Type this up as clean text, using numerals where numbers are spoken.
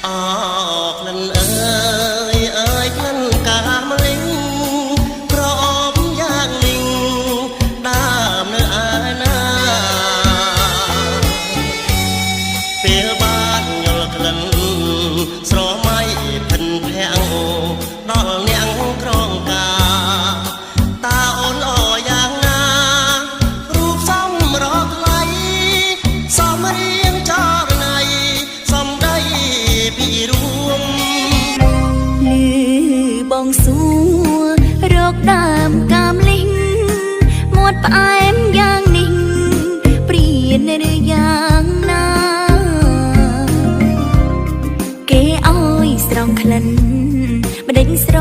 អក្លិនអើយអើយក្លិនកាមលិងក្រអូបយ៉ាងលីងដើមនៅឯណាពេលបានយល់ក្លិនស្រមៃភិនភាំងដល់អ្នកក្រងកាតាអូនអយ៉ាងណារូបសំរកថ្លៃសំរៀងចរណៃសំដីពីរួម លឺបងសួររកដើមកាមលិញមាត់ផ្អែមយ៉ាងនេះព្រានឬយ៉ាងណាគេឲ្យស្រង់ក្លិនម្ដេចស្រ